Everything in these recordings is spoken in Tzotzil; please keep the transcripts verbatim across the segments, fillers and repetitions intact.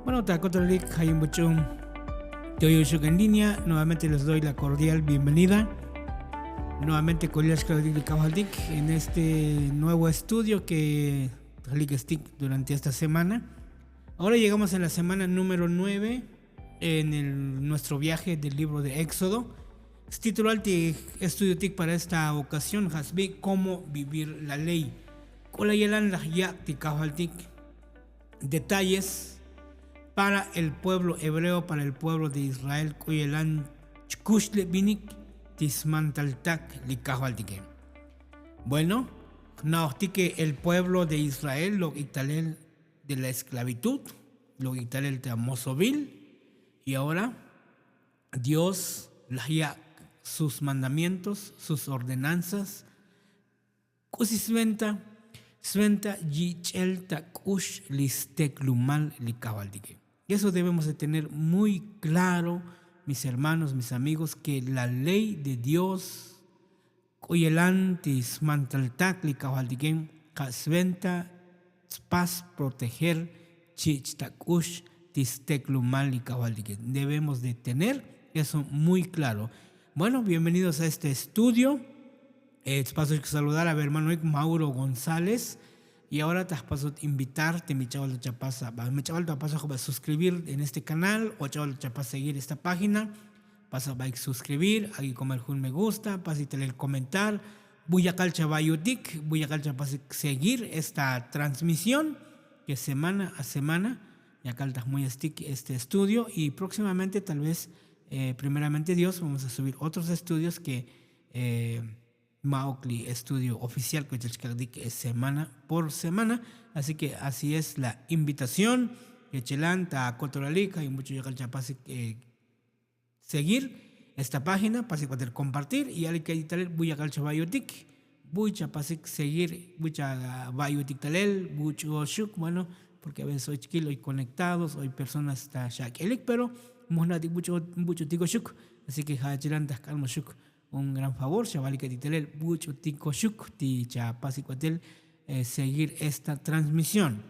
Bueno, ta kotolik jayun buch'um. Te oyoxuk en línea, nuevamente les doy la cordial bienvenida. Nuevamente cordial xkalotik li kajvaltik en este nuevo estudio que jalik estik durante esta semana. Ahora llegamos a la semana número nueve en el, nuestro viaje del libro de Éxodo. Stitulal ti estudio tik para esta ocasión jasbi cómo vivir la ley. K'o la yelan laj yak' ti kajvaltik. Detalles para el pueblo hebreo, para el pueblo de Israel k'o yelan chkux le vinik ti smantal tak li kajvaltike. Bueno, jna'ojtike el pueblo de Israel lok' iktalel de la esclavitud, lok' iktalel ta mosovil. Y ahora Dios laj yak' sus mandamientos, sus ordenanzas. K'usi sventa sventa yich'el ta k'ux li steklumal li kajvaltike. Eso debemos de tener muy claro, mis hermanos, mis amigos, que la ley de Dios k'o yelan ti smantal tak li kajvaltike ja' sventa spas proteger chich' ta k'ux ti steklumal li kajvaltike. Debemos de tener eso muy claro. Bueno, bienvenidos a este estudio. Tspasoxik saludar a vermanoik Mauro González. Y ahora ta jpasot invitar te mi ch'abal ta chapas aba mi ch'abal ta pasoj aba suscribir en este canal o ch'abal ta chapas seguir esta página. Pasa baik suscribir, agi comer jun me gusta, pasi telel comentar. Buyakal chavayutik, buyakal chapasik seguir esta transmisión que semana a semana yakal ta jmuyastik este estudio y próximamente tal vez, primeramente Dios, vamos a subir otros estudios que ma'ok li estudio oficial k'uchel chkak'tik semana por semana. Así que así es la invitación. Kechelan ta kotoralik ja' yun buch'u yakal chapasik seguir esta página, pasik batel compartir y alik ka'ytik talel buy yakal chavayotik. Buy chapasik seguir buy chavayotik talel buch'u oxuk. Bueno, porque a veces oy chkil oy conectados oy personas ta xak'elik pero mujna'tik buch'u tikoxuk. Así que ja' chilan ta jk'almoxuk un gran favor xa valik etik telel buch'u tikoxuk ti cha pasik batel seguir esta transmisión.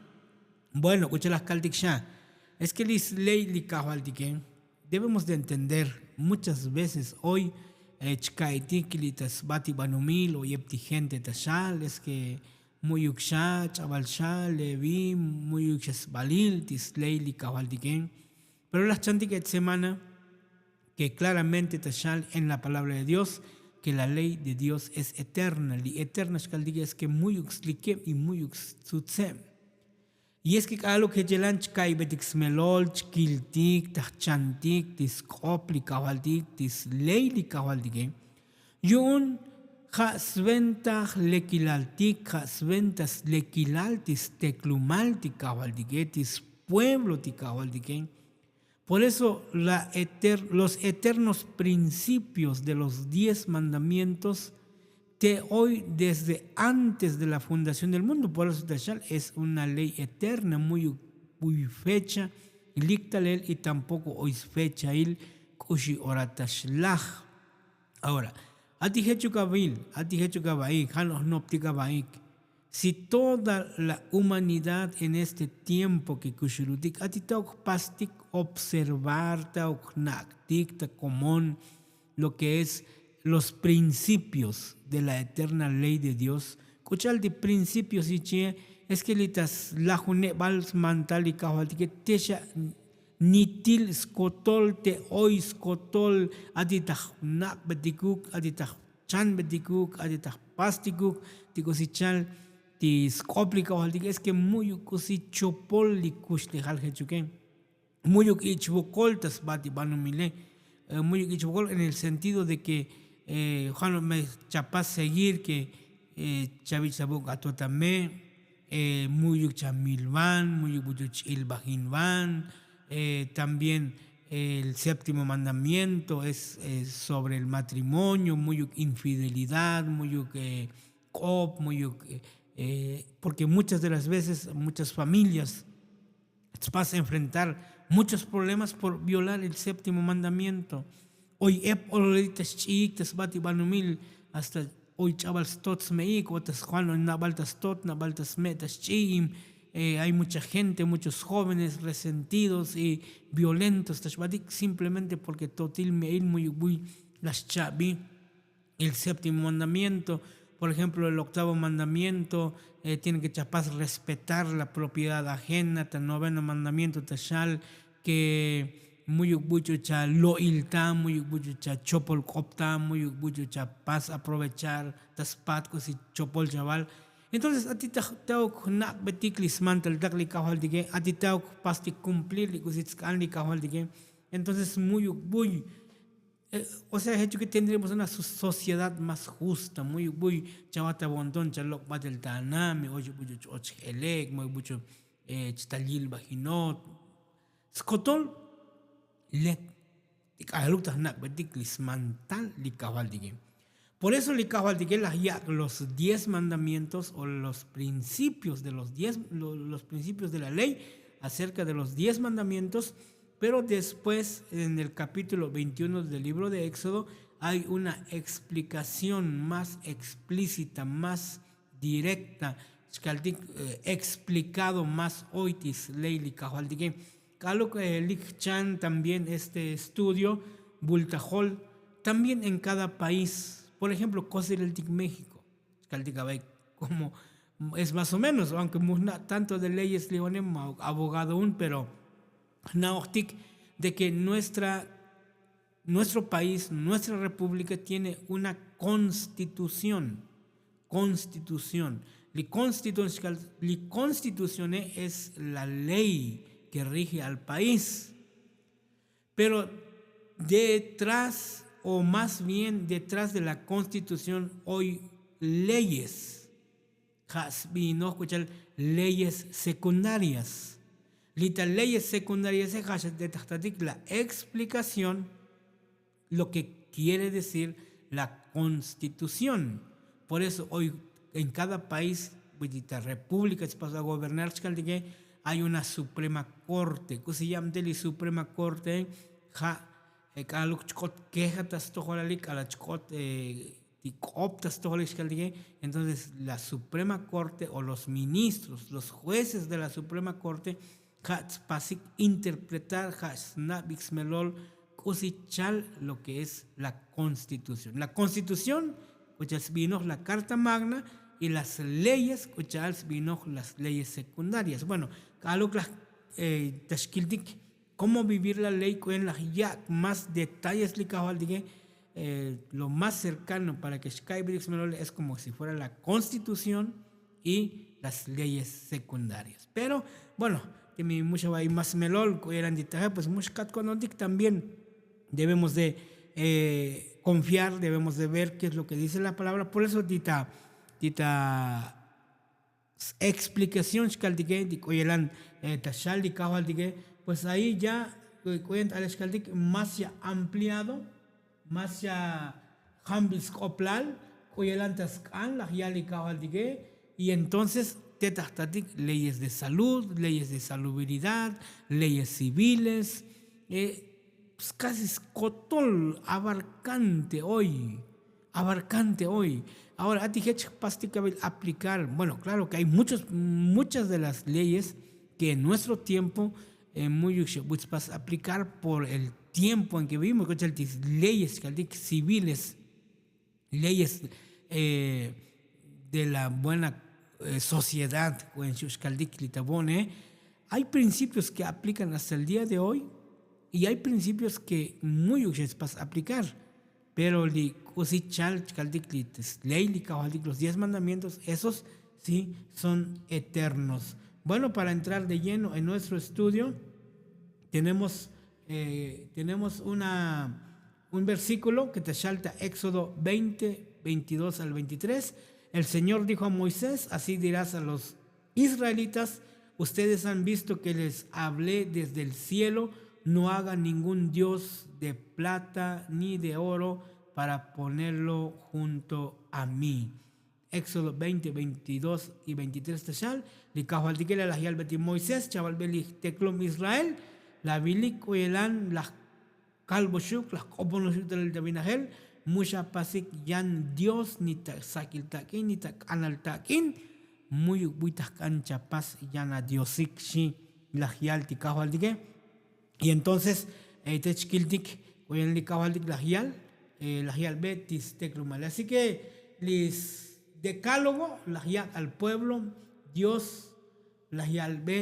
Bueno, k'uchalaj kaltik xa es ke li sley li kajvaltike. Debemos de entender muchas veces oy chka'etik li ta sbatibanomil o yep ti gente ta xal es ke mu'yuk xa ch'abal xa levi mu'yuk xa sbalil ti sley li kajvaltike. Pero laj chantik et semana ke klaramente ta xal en la palabra de dios ke la ley de dios es eterna li eterna xkaltik es ke mu'yuk slikeb y mu'yuk stzutzeb. Y es ke k'aluk jechelan chka'ybetik smelol chkiltik ta jchantik ti sk'op li kajvaltik ti sley li kajvaltike. Yu'un ja' sventa jlekilaltik ja' sventa slekilal ti steklumal ti kajvaltike ti spueblo ti kajvaltike. Por eso los eternos principios de los diez mandamientos te oy desde antes de la fundación del mundo por eso ta xal es una ley eterna mu'yuk buy fecha lik talel y tampoko oy sfechail k'uxi ora ta xlaj. Ahora ati jechuk avil ati jechuk avaik ja' noj noptik avaik. Si toda la humanidad en este tiempo ke kuxulutik ati ta ok jpastik observar ta ok jnak'tik ta komon lo ke es los principios de la eterna ley de dios. K'uch'al ti principios yichie es ke li ta slajunebal smantal li kajvaltike texa nitil skotol te oy skotol ati ta jnak'betikuk ati ta jchanbetikuk ati ta jpastikuk ti k'usi chal ti sk'op li kajvaltike es ke mu'yuk k'usi chopol li kuxlejal jechuke. Mu'yuk ich' vokol ta sbatibanomile mu'yuk ich' vokol en el sentido de ke ja' no' me chapas seguir ke chavich' ta vuk' atot ame mu'yuk chamilvan mu'yuk buch'u ch'ilvajinvan. También el séptimo mandamiento es sobre el matrimonio mu'yuk infidelidad mu'yuk k'op mu'yuk porque muchas de las veces muchas familias spas enfrentar muchos problemas por violar el séptimo mandamiento. Oy ep ololelik ta xch'iyik ta sbatibanomil hasta oy ch'abal stot sme'ik o ta sjuan oy nabal ta stot nabal ta sme' ta xch'iyim. Hay mucha gente, muchos jóvenes resentidos y violentos ta xbatik simplemente porke totil me'il muyuk buy la xchabi. El séptimo mandamiento, por ejemplo el octavo mandamiento, tiene ke chapas respetar la propiedad ajena ta noveno mandamiento ta xal ke muyuk buy ch'u cha lo'il ta muyuk buy ch'u cha chopol k'op ta muyuk buy ch'u cha pas aprovechar ta spat k'usi chopol chaval. Entonces ati ta ta ok nak'betik li smantal tak li kajval tike ati ta ok pas ti kumplir li k'usi tsk'an li kajval tike. Entonces muyuk buy. O sea jechuke tendremos una sociedad más justa muyuk buy. Chavat ta bonton cha lok'batel ta na mi ocho buy ch'u ch'och j'elek muyuk buy ch'u chtal yilbajinot. Skotol lek. K'aluk ta jnak'betik li smantal li kajvaltike. Por eso li kajvaltike laj yak' los diez mandamientos o los principios de los diez los principios de la ley acerca de los diez mandamientos. Pero después en el capítulo veintiuno del libro de éxodo hay una explicación más explícita más directa. Xkaltik explicado más oy ti sley li kajvaltike. K'aluk lik jchan también este estudio bultajol también en cada país. Por ejemplo kosileltik méxiko xkaltik avey, komo es más o menos aunke mujna' tanto de leyes li one ma' abogado un pero jna'ojtik de ke nuestra nuestro país nuestra repúblika tiene una konstitución. Konstitución li konstitución li konstitucione es la ley ke rije al país. Pero detras o más bien detras de la konstitución oy leyes ja' sbinoj k'u cha'al leyes secundarias. Li ta leyes secundariase ja' xa te tajtatik la explikación lo ke kiere decir la konstitución. Por eso oy en kada país buy ti ta repúblika chpas agobernar chkaltike ay una suprema korte k'usi yabtel li suprema korte. Ja' k'aluk chk'ot keja ta stojolalik k'ala' chk'ot ti k'op ta stojolalik xkaltike. Entonces la suprema korte o los ministros los jueces de la suprema korte ja' tspasik interpretar ja' sna'bik smelol k'usi chal lo ke es la konstitución la konstitución k'u cha'al sbinoj la karta magna y las leyes k'u cha'al sbinoj las leyes secundarias bueno k'aluk laj ta xkiltik komo vivir la ley k'u yan laj yak' más detalles li kajvaltike. Lo más cerkano para ke xka'ybetik smelol es komo si fuera la konstitución y las leyes secundarias pero bueno, ke mi muxavay mas melol k'u yelan ti taje pues mux kat ko'nontik también debemos de konfiar debemos de ver ke es lo ke dice la palabra por eso ti ta ti ta explikación xkaltike ti k'u yelan ta xal ti kajvaltike. Pues ayi ya k'u yelan ta ale xkaltik mas ya ampliado mas ya jambil sk'oplal k'u yelan ta sk'an laj yal li kajvaltike. Y entonces te tajtatik leyes de salud leyes de salubridad leyes civiles. Pues kasi skotol abarkante oy abarkante oy. Ahora ati jech jpastik kabil aplicar bueno klaro ke ay muchas de las leyes ke en nuestro tiempo muyuk xebutzpas aplicar por el tiempo en ke vivimos k'u cha'al ti leyes kaltik civiles leyes de la buena sociedad k'u en xu' xkaltik li ta bo'ne. Hay principios ke aplikan hasta el día de hoy y hay principios ke muyuk xetzpas aplicar. Pero li k'usi chal chkaltik li ley li kajvaltik los diez mandamientos esos si son eternos. Bueno para entrar de lleno en nuestro estudio tenemos tenemos una un versíkulo ke ta xal ta éxodo veinte veintidós al veintitrés. El señor dijo a moisés así dirás a los israelitas, ustedes han visto ke les hablé desde el cielo, no hagan ningún dios de plata ni de oro para ponerlo junto a mí. Éxodo veinte veintidós y veintitrés ta xal. Li kajvaltike la laj yalbe ti moisés chavalbe li jteklom israel. La vilik k'u yelan laj kalboxuk laj k'oponoxuk talel ta vinajel. Mu xapasik yan dios ni ta sakil tak'in ni ta k'anal tak'in. Muy uk'buy ta jk'an chapas yan adiosik xi. Laj yal ti kajvaltike. Y entonces te chkiltik k'uyan li kajvaltik laj yal, laj yalbe ti steklumal así ke li sdekalogo laj yak' al pueblo. Dios laj yalbe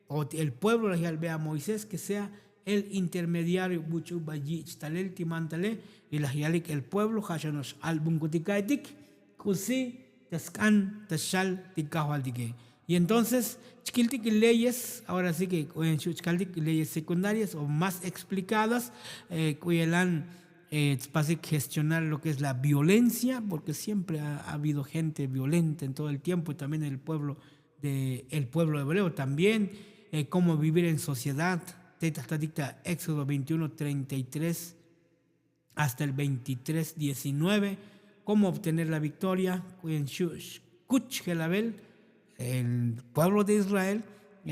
o el pueblo laj yalbe a moisés ke sea el intermediario buch'u ba yich' talel ti mantale. Y laj yalik el pueblo ja' xa no'ox albunkutik ka'etik k'usi ta sk'an ta xal ti kajvaltike. Y entonces chkiltik leyes ahora si ke k'uyen xu' chkaltik leyes secundarias o más explicadas k'uyelan tspasik gestionar lo ke es la violencia porque siempre ha habido gente violenta en todo el tiempo y también el pueblo de el pueblo hebreo también. Cómo vivir en sociedad. Te ta jtatik ta éxodo veintiuno treinta y tres hasta el veintitrés diecinueve. Cómo obtener la victoria. K'uyen xu' xkuch jelabel el pueblo de israel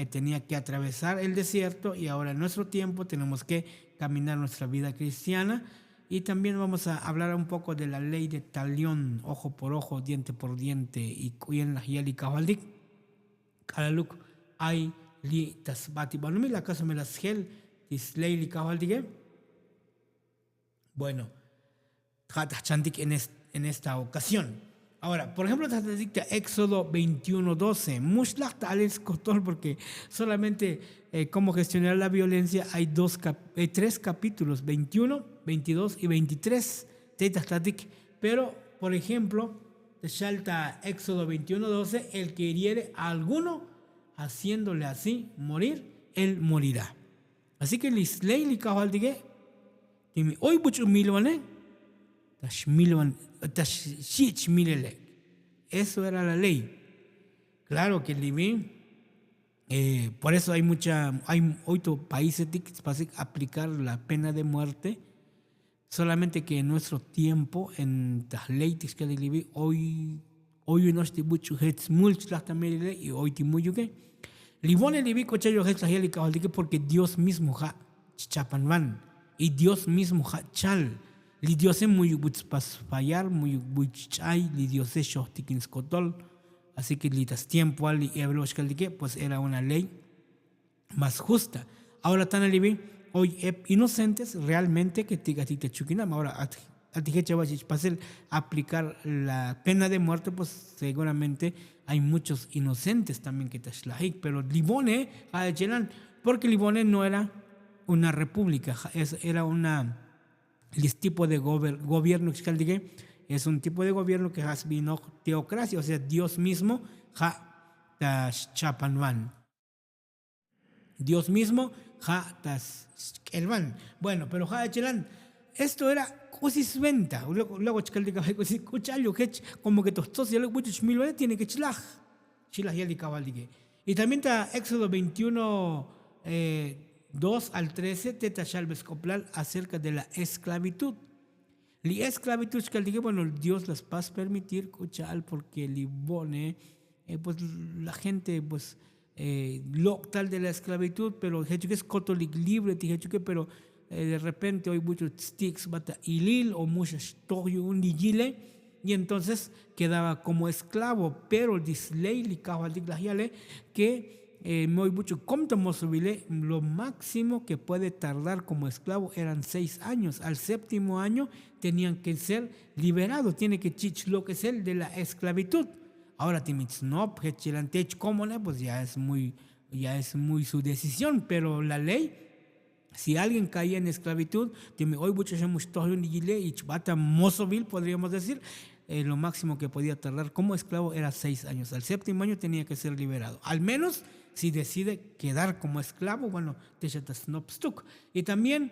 tenía ke atravesar el desierto y ahora en nuestro tiempo tenemos ke kaminar nuestra vida kristiana. Y también vamos a hablar un poko de la ley de talión ojo por ojo diente por diente y k'uyen laj yal li kajvaltik. K'alaluk ay li' ta sba ti banomil akaso me la sjel ti sley li kajvaltike. Bueno, ja' ta jchantik en esta okasión. Ahora por ejemplo ta jtatik ta éxodo veintiuno doce mu xlaj ta alil skotol porque solamente komo gestionar la violencia ay dos tres kapítulos veintiuno veintidós y veintitrés. Te ta jtatik pero por ejemplo ta xal ta éxodo veintiuno doce el ke hiriere a alguno haciéndole así morir él morirá. Así ke li sley li kajvaltike ti mi oy buch'u milvane ta xmilvan ta xich' milele. Eso era la ley. Klaro ke li vi por eso ay mucha ay oy to paisetik tspasik aplicar la pena de muerte. Solamente ke en nuestro tiempo en ta jleytik xkaltik li vi oy oy no'ox ti buch'u jech smul chlaj ta melile y oy ti muyuke. Li vone li vi k'o chayojech laj yal li kajvaltike porke dios mismo ja' chchapan van. Y dios mismo ja' chal li diose muyuk buch spas fallar muyuk buch ch'ay li diose xojtikin skotol. Así ke li ta stiempoal li hebreo xkaltike pues era una ley más justa. Ahora tana li vi oy ep inocentes realmente ke tik'atik ta chukinam ahora atijech aba' chich' pasel aplicar la pena de muerte pues seguramente ay muchos inocentes también ke ta xlajik pero li vone ja' echelan. Porke li vone no era una repúblika ja' es era una li stipo de gobierno ke xkaltike. Es un tipo de gobierno ke ja' sbinoj teokracia o sea dios mismo ja' ta xchapan van. Dios mismo ja' ta sk'elvan. Bueno pero ja' echelan esto era k'usi sventa luego chkaltik k'usi k'u cha'al yojech komo ke toj tsots yaluk buch'u chmilvane tiene ke chlaj. Chi laj yal li kajvaltike. Y también ta éxodo veintiuno dos al trece te ta xalbe sk'oplal acerka de la esklavitud. Li esklavitud xkaltike bueno dios la spas permitir k'u cha'al porke li vo'ne pues la gente pues lok' tal de la esklavitud pero jechuke skotolik libre ti jechuke pero de repente oy buch'u tstik' sba ta ilil o mu xa xtoj yu'un li yile. Y entonces kedaba komo esklavo pero li sley li kajvaltik laj yale ke me oy buch'u kom ta mosovile lo máximo ke puede tardar komo esklavo eran seis años al séptimo año tenían ke ser liberado tiene ke chich' lok'esel de la esklavitud. Ahora ti mi chnop jech chelan tech komone pues ya es muy ya es muy su decisión pero la ley si alguien kaía en esklavitud ti mi oy buch'u xa mu xtoj yu'un li yile y chba ta mosovil podríamos decir lo máximo ke podía tardar komo esklavo era seis años al séptimo año tenía ke ser liberado al menos si decide kedar komo esklavo bueno te xa ta snop stuk. Y también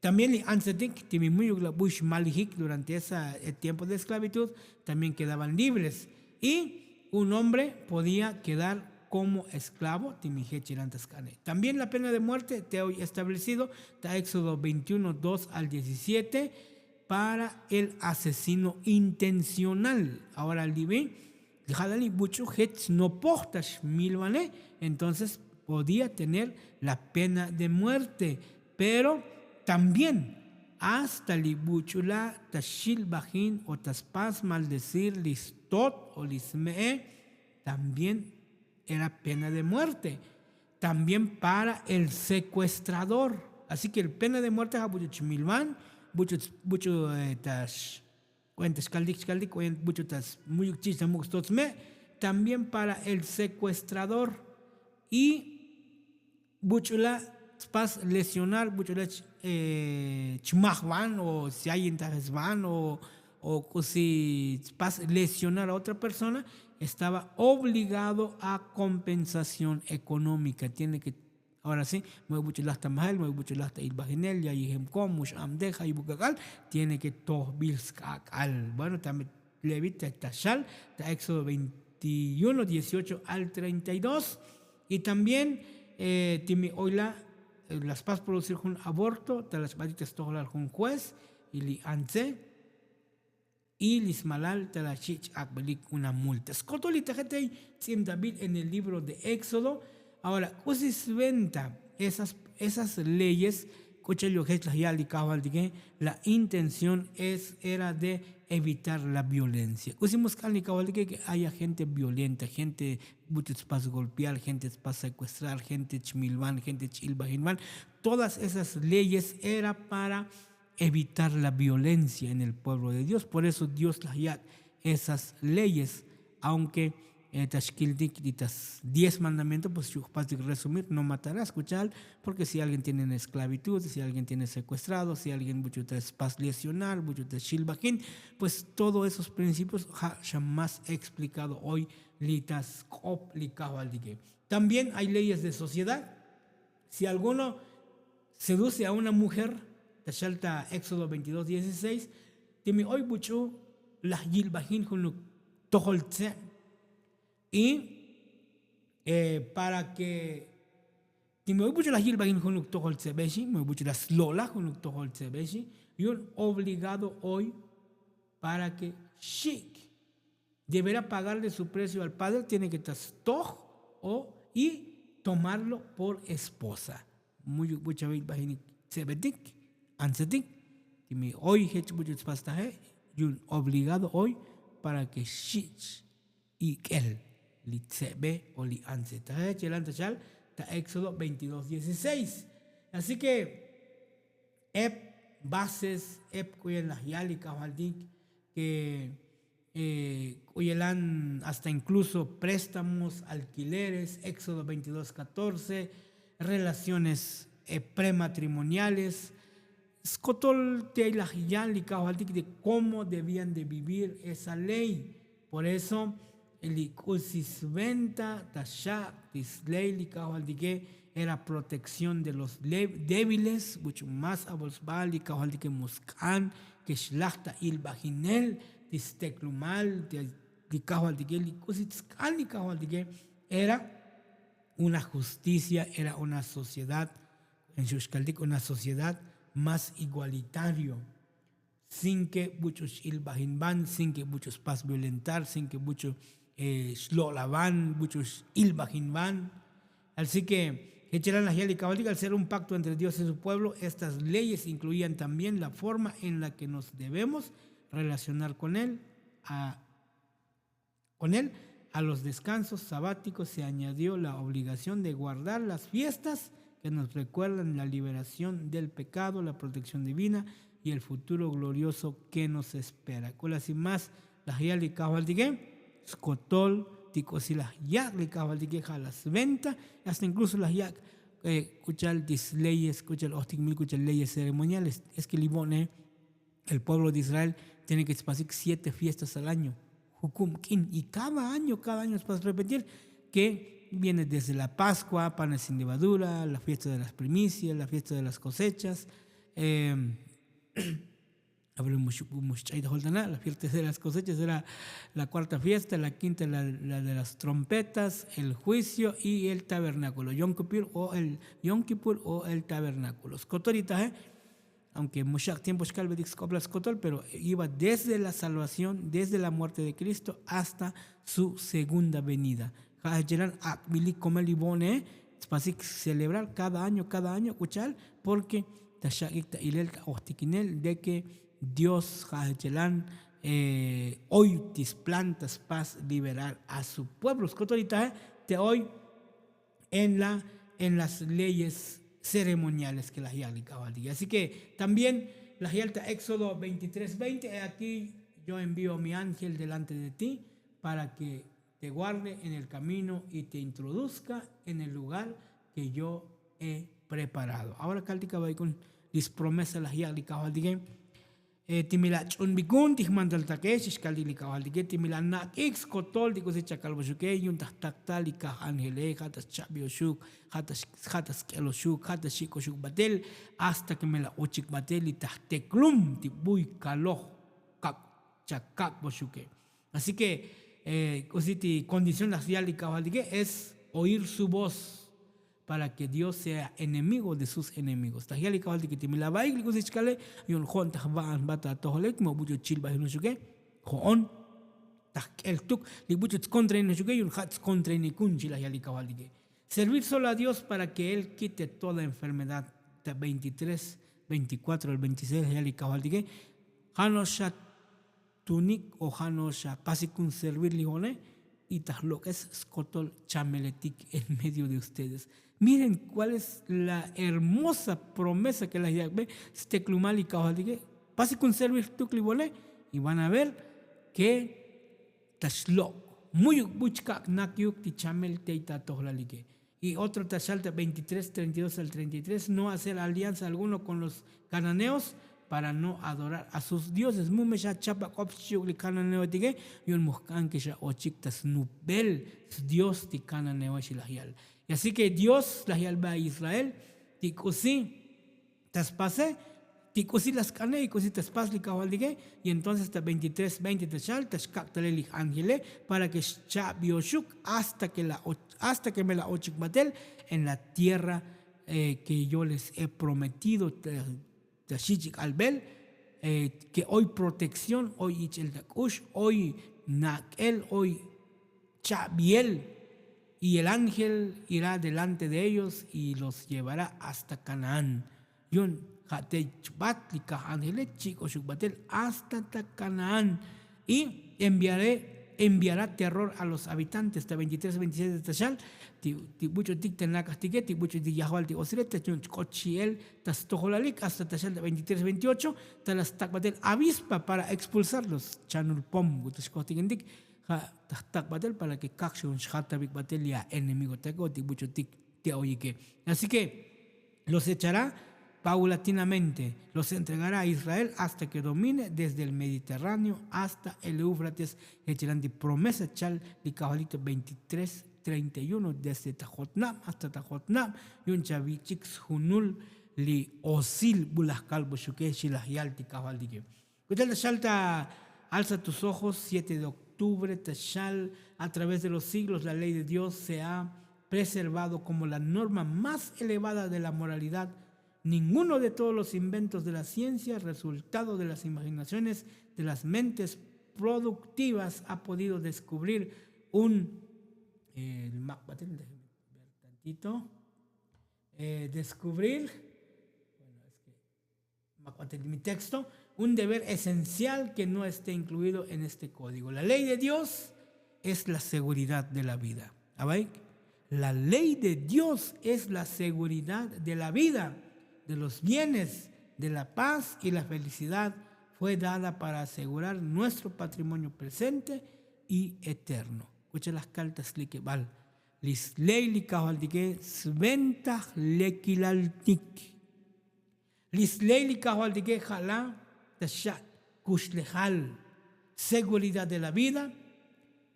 también li antsetik ti mi muyuk la buy xmalijik durante ese tiempo de esklavitud también kedaban libres y un hombre podía kedar komo esklavo ti mi jech chelan ta sk'ane. También la pena de muerte te oy establecido ta éxodo veintiuno dos al diecisiete para el asesino intencional. Ahora li vi li ja' la li buch'u jech snopoj ta xmilvane entonces podía tener la pena de muerte. Pero también hasta li buch'u la' ta xilbajin o ta spas maldecir li tot o li sme'e, también era pena de muerte. También para el sekuestrador. Así ke el pena de muerte ja' buch'u chmilvan, buch'u buch'u ta xkuenta xkaltik xkaltik buch'u ta muyuk chich ta muk' stot sme'. También para el sekuestrador. Y buch'u la' spas lesionar buch'u la' chmajvan o si ayin ta jesvan o k'usi spas lesionar a otra persona, estaba obligado a kompensación ekonómika. Tiene ke ahora si, moy buch'u laj ta majel moy buch'u laj ta ilbajinel ya yijem kom mux abdej ay buk'ak'al. Tiene ke tojbil sk'ak'al. Bueno, también levita ta xal ta éxodo veintiuno dieciocho al treinta y dos. Y también timi oy la' la spas producir jun aborto ta la xbatik ta stojolal jun juez y li antze y li smalal ta la xich' ak'belik una multa skotol li tajetey. Tz'imtabil en el libro de éxodo. Ahora k'usi sventa esas leyes k'uchel yo' jech laj ya'l li kajvaltike. La intención es era de evitar la violencia k'usi musk'an li kajvaltike ke aya gente violenta gente buch'u tspas golpear gente tspas sekuestrar gente chmilvan gente ch'ilbajinvan. Todas esas leyes era para evitar la violencia en el pueblo de dios por eso dios laj yak' esas leyes. Aunke ta xkiltik li ta diez mandamiento pues xu' jpastik resumir no matarás k'ucha'al. Porke si alguien tiene en esklavitud si alguien tiene sekuestrado si alguien buch'u ta spas lesionar buch'u ta xilbajin, pues todo esos principios ja' xa más eksplikado oy li ta sk'op li kajvaltike. También ay leyes de sociedad. Si alguno seduce a una mujer ta xal ta éxodo veintidós dieciséis, timi oy buch'u laj yilbajin junuk tojol tze'. Y para ke timi oy buch'u laj yilbajin junuk tojol tze' bexi moy buch'u laj slo'laj junuk tojol tze' bexi, yu'un obligado oy para ke xik' deberá pagarle su precio al padre tiene ke ta stoj o y tomarlo por esposa. Muyuk buch'u abil bajinik tzebetik antzetik. Timi oy jech buch'u tspastaje yu'un obligado oy para ke xich' ik'el li tzebe o li antzetaje chelan ta chal ta éxodo veintidós dieciséis. Así ke ep bases ep k'u yel laj yal li kajvaltik ke k'u yelan hasta inkluso préstamos alkileres éxodo veintidós katorce, relaciones prematrimoniales. Skotol ti ay laj yal li kajvaltik de komo debían de vivir esa ley. Por eso li k'usi sventa ta xak' ti sley li kajvaltike era protekción de los débiles buch' más abolsbal li kajvaltike musk'an ke xlaj ta ilbajinel ti steklumal li kajvaltike li k'usi tsk'an li kajvaltike era una justicia era una sociedad. Xu' xkaltik una sociedad más igualitario sin ke buch'u x'ilbajinvan sin ke buch'u spas violentar sin ke buch'u xlo'lavan buch'u x'ilbajinvan. Así ke jechelan laj yal li kajvaltik al ser un pacto entre dios y su pueblo estas leyes inkluían también la forma en la ke nos debemos relacionar kon él. Kon él a los deskansos sabátikos se añadió la obligación de guardar las fiestas ke nos rekuerdan la liberación del pekado la protekción divina y el futuro glorioso ke nos espera k'ula' si más laj yal li kajvaltike skotol ti k'usi laj yak' li kajvaltike ja' la sventa. Hasta inkluso laj yak' k'ucha'al ti sleyes k'ucha'al ojtikmil k'ucha'al leyes ceremoniales es ke li vo'ne el pueblo de israel tiene ke tspasik siete fiestas al año. Jukub k'in y kada año kada año tpas repetir ke viene desde la paskua panes sin levadura la fiesta de las primicias la fiesta de las kosechas. Mux ch'ayta joltana la fiesta de las kosechas era la kuarta fiesta la kinta la de las trompetas el juicio y el tabernakulo yonkipur o el tabernakulo skotoritaje. Aunke muxak' tiempo xkalbetik sk'oplal skotol pero iba desde la salvación desde la muerte de kristo hasta su segunda venida. Ja' jechelan ak'bilik komel ivo'ne tspasik celebrar kada año kada año k'ucha'al porke ta xak'ik ta ilel ta ojtikinel de ke dios ja' jechelan Oy ti splantas pas liberar a su pueblo skotolitaje te oy en la en las leyes ceremoniales ke laj ya'lik k'ajwaltike. Así ke también laj ya'l ta éxodo veintitrés veinte, he aquí, yo envío mi ángel delante de ti para ke te guarde en el camino y te introduzka en el lugar ke yo he preparado. Ahora kaltik abayk'un lis promesa laj ya'lik kajwaltike. Ti mila' ch'unbikun ti jmantal take xixkaltik li kajwaltike ti mila' nak'ik skotol ti k'usi chakalboxuke yu'un ta jtaktal li kaj ángele ja' ta xcha'bioxuk, ja' ta sk'eloxuk ja' ta xik'oxuk batel, hasta ke mila' ochik batel li ta jteklum ti buy kaloj kak' chakak'boxuke. Así ke k'usi ti kondición laj ya'l li kajwaltike es oír su voz, para ke dios sea enemigo de sus enemigos taj ya'l li kajwaltike ti mila' ba'ik li k'usi chkale. Yu'un jo'on taj ba'an bat atojolek mo buch'u chilbajinoxuke. Jo'on taj k'el tuk li buch'u tskontrainoxuke yu'un ja' tskontrainikun chi laj ya'l li kajwaltike. Servir solo a dios para ke él kite toda enfermedad. Ta veintitrés, veinticuatro al veintiseis laj ya'l li kajwaltike. Ja' no'ox xa tunik o ja' no'ox xa pasikun servir li jo'one. Y taj lok'es skotol chameletik en medio de ustedes. Miren kuál es la hermosa promesa ke laj yak'be steklumal li kajwaltike. Pasikun servir tuk li vo'one y van a ver ke ta xlok' muyuk buch kak' nak yuk ti chamel tey ta atojlalike. Y otro ta xal ta veintitrés treinta y dos al treinta y tres no hacer alianza alguno kon los kananeos, para no adorar a sus dioses mu me xa chap ak'op xchi'uk li kananeoetike. Yu'un mu jk'an ke xa ochik ta snupbel sdios ti kananeoe xi laj ya'l. Y así ke dios laj ya'lbe a israel ti k'usi ta spase ti k'usi la sk'ane y k'usi ta spas li kajwaltike. Y entonces ta veintitrés veinte ta xal ta xkak' talel li j'ángele para ke xcha'bioxuk hasta ke me la ochik batel en la tierra ke yo les he prometido. Ta xich'ik albel ke oy protección oy ich'el ta k'ux oy nak'el oy cha'biel. Y el ángel irá delante de ellos y los llevará hasta kanaán. Yu'un ja' te chbat li kaj ángele chik'oxuk batel hasta ta kanaán. Y enviaré enviará terror a los habitantes ta veintitrés veintiseis ta xal ti buch'utik ta nak'ajtike ti buch'utik yajbal ti osile ta chun chk'ot xi'el ta stojolalik hasta ta xal ta veintitrés veintiocho ta la stak' batel avispa para expulsarlos chanul pom bu ta xkojtikintik. Ja' ta jtak batel para ke kak xun xjat tabik batel li a enemigo take o ti buch'utik te oyike. Así ke los echará paulatinamente, los entregará a israel hasta ke domine desde el mediterráneo hasta el eufrates. Jechelan ti promesa chal li kajolito veintitrés treinta y uno desde ta jotnab hasta ta jotnab yu'un chavich'ik sjunul li osil bu laj kalboxuke xi laj yal ti kajoltike. Kuchal ta xal ta alza tus ojos siete de octubre ta xal a través de los siglos la ley de dios se ha preservado como la norma más elevada de la moralidad. Ninguno de todos los inventos de la ciencia resultado de las imaginaciones de las mentes productivas ha podido descubrir un maq'batel déjeme ver tantito. Descubrir bueno es que maq'batel mi texto, un deber esencial ke no este incluido en este código la ley de dios es la seguridad de la vida. La ley de dios es la seguridad de la vida, de los bienes, de la paz y la felicidad. Fue dada para asegurar nuestro patrimonio presente y eterno. Kucha laj kalta slikebal li sley li kajwaltike sventaj lekilaltik. Li sley li kajwaltike ja' la ta xa' kuxlejal seguridad de la vida,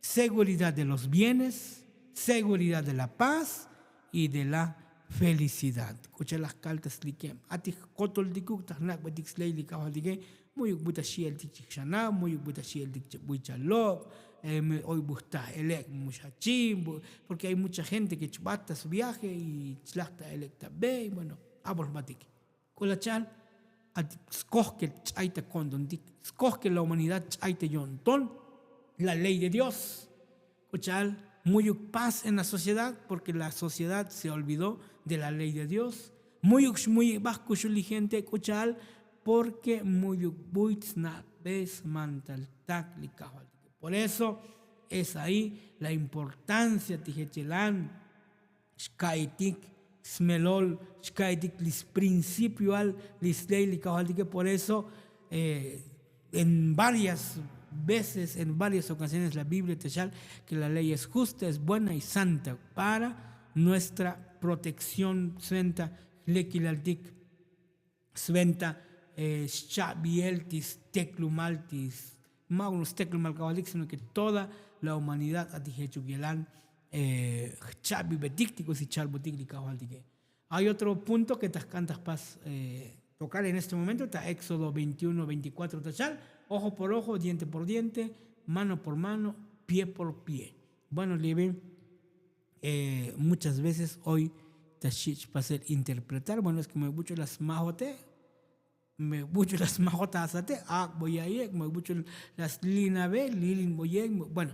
seguridad de los bienes, seguridad de la paz y de la felicidad. K'ucha' laj kal ta slikem a ti jkotoltikuk ta jnak'betik sley li kajwaltike. Mu'yuk bu ta xi'eltik chijxanab mu'yuk bu ta xi'eltik chebuy chalob. Oy bu jtaj elek' mu xachi. Porke ay mucha gente ke chbat ta sviaje y chlaj ta elek' ta bey bueno. Abol jbatik k'ulachal. Atik skoj ke ch'ay ta ko'ntontik skoj ke la humanidad ch'ay ta yo'nton la ley de dios. K'ucha'al mu'yuk paz en la sociedad porke la sociedad se olvidó de la ley de dios. Mu'yuk xmu'yik baj kuxul li gente k'ucha'al porke mu'yuk buy tsna' pe smantal tak li kajvaltike. Por eso es ahí la importancia ti jechelan xka'itik smelol, xka'itik li sprincipioal li sley li kajvaltike. Por eso en varias veces, en varias ocasiones la biblia te xal que la ley es justa, es buena y santa para nuestra protección. Sventa jlekilaltik, sventa xchabiel ti steklumal ti, ma' un steklumal kajvaltik sino que toda la humanidad a ti jechuk yelan jchabibetik ti k'usi chalbotik li kajvaltike. Hay otro punto ke ta jk'an ta jpas tocar en este momento ta éxodo veintiuno veinticuatro ta chal, ojo por ojo, diente por diente, mano por mano, pie por pie. Bueno, libe, muchas veces hoy ta xich' pasel interpretar, bueno, es ke me buch'u la smajote, me buch'u la smajot asate, ak'boya'iyek, me buch'u la slinabe, lilinboyek. Bueno,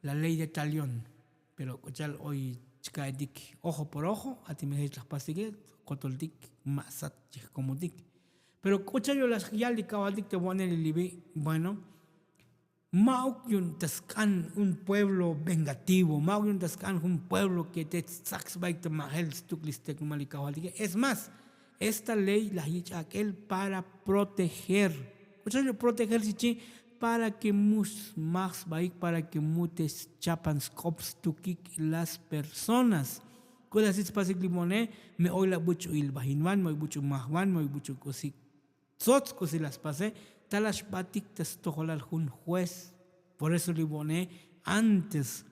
la ley de talión. Pero k'uchal oy chka'etik ojo por ojo, ati me jech la jpastike kotoltik ma' sat chijkomotik. Pero k'uchal yo la yal li kajvaltik te vo'nel li libi. Bueno, ma'uk yu'un ta sk'an un pueblo vengativo, ma'uk yu'un ta sk'an jun pueblo ke te tzak sbaik ta majel stuk li steklumal li kajvaltike. Es más, esta ley laj yich' ak'el para proteger. K'uchal yu'un proteger xichi? Para ke mu smaj sbaik, para ke mu te schapan sk'op stukik las personas. K'uchal sit spasik li vo'ne, me oy la buch'u ilbajinvan, me oy buch'u majvan, me oy buch'u k'usi tsots k'usi la spase, ta la xbatik ta stojolal jun juez. Por eso li vo'ne, antes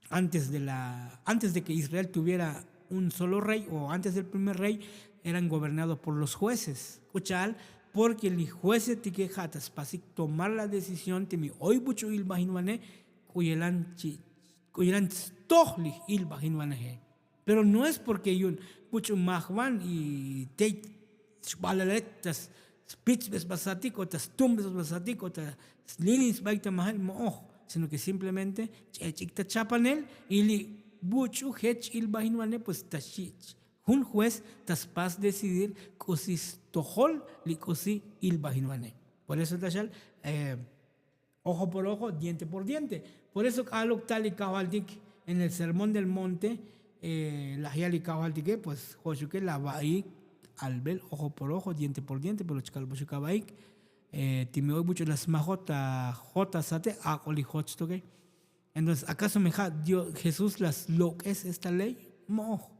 antes de la antes de ke israel tuviera un solo rey o antes del primer rey, eran gobernados por los jueces. K'ucha'al? Porke li juezetike ja' ta spasik tomar la decisión te mi oy buch'u ilbajinvane, k'u yelan chi k'u yelan stoj li ilbajinvaneje. Pero no es porke yu'un buch'u majvan y tey xb'alalet ta spitzbesbasatik o ta stumbesbasatik o ta slilin sbaik ta majel mo'oj, sino ke simplemente ch'ech'ik ta chapanel. Y li buch'u jech ilbajinvane pues ta xich' jun juez ta spas decidir k'usi stojol li k'usi ilbajinvane. Por eso ta xal ojo por ojo, diente por diente. Por eso k'aluk ta li kajvaltik en el sermón del monte, laj yal li kajvaltike pues jo'xuke la va'ik albel ojo por ojo, diente por diente, pero chkalboxuk ava'ik. Ti mi oy buch'u la smajot ta jot asate, ak'o li jot xtoke. Entonces acaso me ja' jesús la slok'es esta ley? Mo'oj.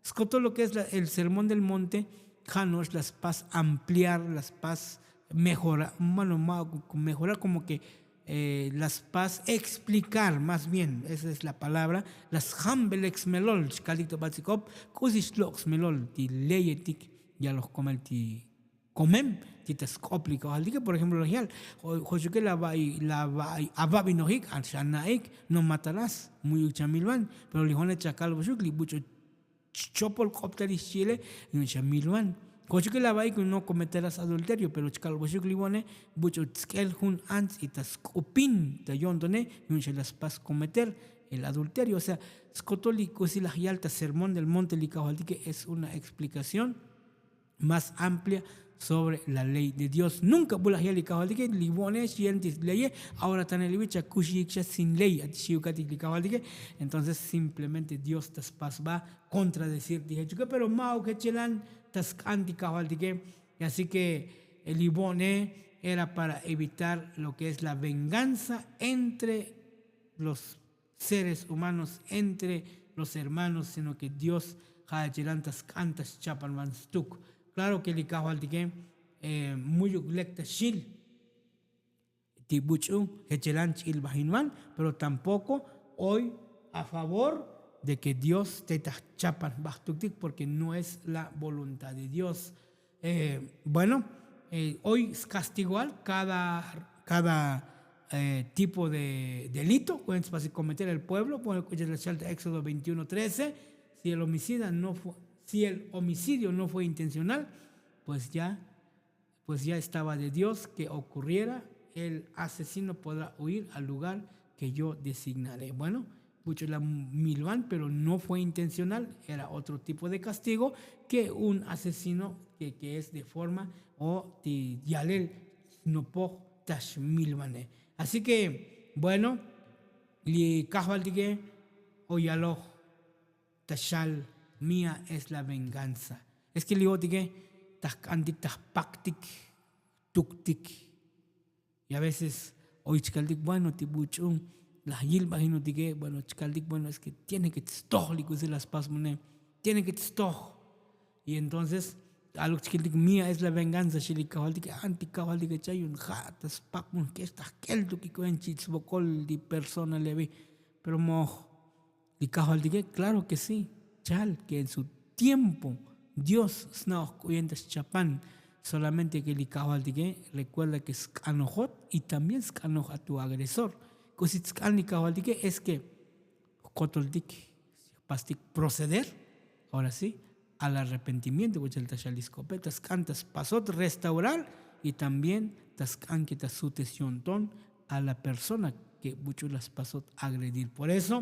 Skotol lo ke es el sermón del monte, ja' no'ox la spas ampliar, la spas mejorar, mano ma' mejorar komo ke la spas explicar más bien, esa es la palabra. La sjambelek smelol xkaltik ta batz'ik'op k'usi xlok' smelol ti leyetik yaloj komel ti komem ti ta sk'op li kajvaltike. Por ejemplo laj yal, jo'xuke la va'i la va'i avabinojik, xana'ik no matarás, muyuk chamilvan. Pero li jone chakalboxuk li buch'u chopol k'op ta li xchi'ile, yu'un xa milvan. Kochuke la va'ik no kometeras adulterio, pero chkalboxuk li vo'ne buch'u tsk'el jun ants y ta sk'upin ta yo'ntone, yu'un xa la spas kometer el adulterio. O sea, skotol li k'usi laj yal ta sermón del monte li kajvaltike es una explicación más amplia sobre la ley de dios. Nunka bu laj yal li kajvaltike li vo'ne xyente sleye. Ahora tanel li vi chakuxiyik xa sin ley ati xiukatik li kajvaltike. Entonces simplemente dios ta spas va kontradecir ti jechuke pero ma'uk jechelan ta sk'an ti kajvaltike. Así ke li vo'ne era para evitar lo ke es la venganza entre los seres humanos, entre los hermanos, sino ke dios ja' jechelan ta sk'an ta xchapan van stuk. Klaro ke li kajvaltike muyuk lek ta xil ti buch'u jechelan ch'ilbajinvan, pero tampoko oy a favor de ke dios te ta jchapan jbajtuktik porke no es la voluntad de dios. Bueno, oy skastigoal kada tipo de delito kuenta spasik kometer el pueblo. Bueno, kuenta la xal ta éxodo veintiuno trece. Si el homicida no fue si el homicidio no fue intencional, pues ya pues ya estaba de dios ke okurriera. El asesino podrá huir al lugar ke yo designaré. Bueno, buch'u la milvan pero no fue intencional. Era otro tipo de kastigo ke un asesino ke es de forma o ti yalel snopoj tax milvane. Así ke bueno, li kajvaltike o yaloj ta xal mía es la venganza. Es ke li otike ta jk'antik ta jpaktik tuktik. Y a veces oy chkaltik bueno ti buch'u laj yilbajinotike bueno chkaltik bueno es ke tiene ke tstoj li k'usi la spasmune, tiene ke tstoj. Y entonces aluk chkiltik mía es la venganza xi li kajvaltike anti kajvaltike chayun ja' ta spakmun jk'ex ta jk'el tuk ik'uen chi' tsvokol li persona levi. Pero moj li kajvaltike claro ke sí, chal ke en su tiempo dios sna'oj k'uyen ta xchapan. Solamente ke li kajvaltike rekuerda ke sk'anojot y también sk'anoj a tu agresor. K'usi tsk'an li kajvaltike es ke jkotoltik jpastik proceder ahora sí al arrepentimiento k'uchel ta xaliskope ta sk'an ta spasot restaurar y también ta sk'an ke ta sutesionton a la persona ke buch'u la spasot agredir. Por eso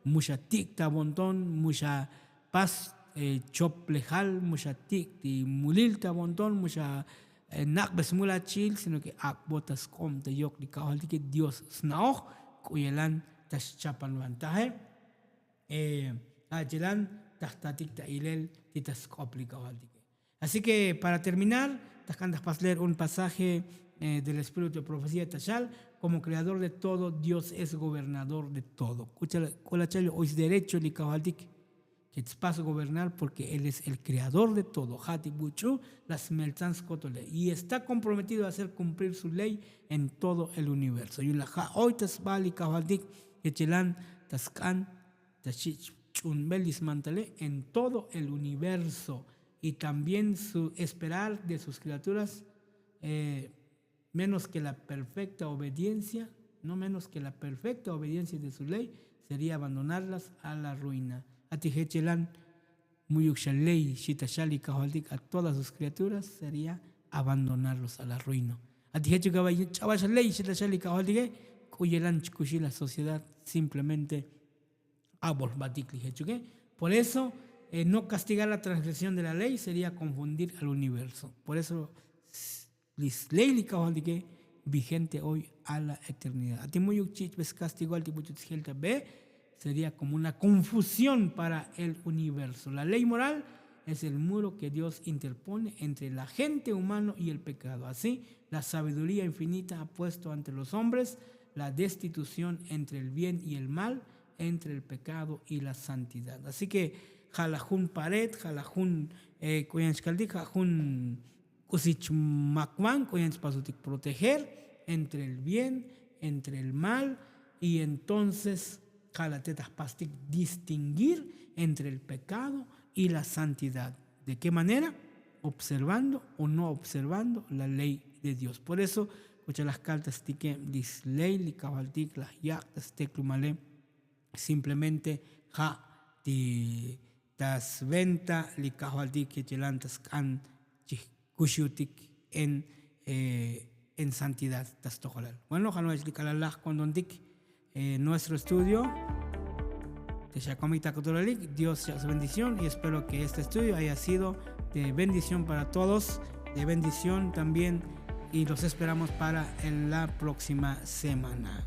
mu xa tik' ta vonton mu xa pas choplejal mu xa tik' ti mulil ta vonton mu xa nak'be smul achi'il sino ke ak'bo ta sk'ob ta yok li kajvaltike dios sna'oj k'uyelan ta xchapan vantaje. Achilan ta jtatik ta ilel ti ta sk'op li kajvaltike. Así ke para terminar ta jk'an ta jpas leer un pasaje del espíritu de profecía ta xal, como creador de todo dios es gobernador de todo. K'ulachal oy sderecho li kajvaltik ke tspas gobernar porke él es el kreador de todo ja' ti buch'u la smeltzan skotole y está komprometido a hacer kumplir su ley en todo el universo yu la ja' oy ta sba li kajvaltik ke chelan ta sk'an ta xich' ch'unbel li smantale en todo el universo. Y también su esperar de sus kriaturas menos ke la perfekta obediencia no menos ke la perfekta obediencia de su ley seria abandonarlas a la ruina. Ati jechelan muyuk xa ley xita xa li kajvaltik a todas sus kriaturas seria abandonarlos a la ruina. Ati jechuk ch'abal xa ley xita xa li kajvaltike k'uyelan chkuxi la sociedad simplemente abol jbatik li jechuke. Por eso no kastigar la transgresión de la ley seria konfundir al universo. Por eso li sley li kajvaltike vigente oy a la eternidad ati muyuk chich'be skastigual ti buch'u tsjel ta be seria komo una konfusión para el universo la ley moral es el muro ke dios interpone entre la gente humano y el pekado así la sabiduria infinita ha puesto ante los hombres la destitución entre el bien y el mal, entre el pekado y la santidad así ke ja' la jun pared ja' la jun k'uyan chkaltik ja' jun k'usi chmakwan k'uyan chpasutik proteger entre el bien entre el mal. Y entonces ja' la te ta jpastik distinguir entre el pekado y la santidad. De ke manera? Observando o no observando la ley de dios por eso k'ucha la jkal ta stike li sley li kajvaltik la jyak' ta steklumale. Simplemente ja' ti ta sventa li kajvaltik ke chelan ta sk'an chijkuxutik en en santidad ta stojolal. Bueno ja' no'ex li k'alalaj kondontik nuestro estudio. Te xakomik ta kotolalik dios xa' sbendición y espero ke este estudio haya sido de bendición para todos, de bendición también. Y los esperamos para la próxima semana.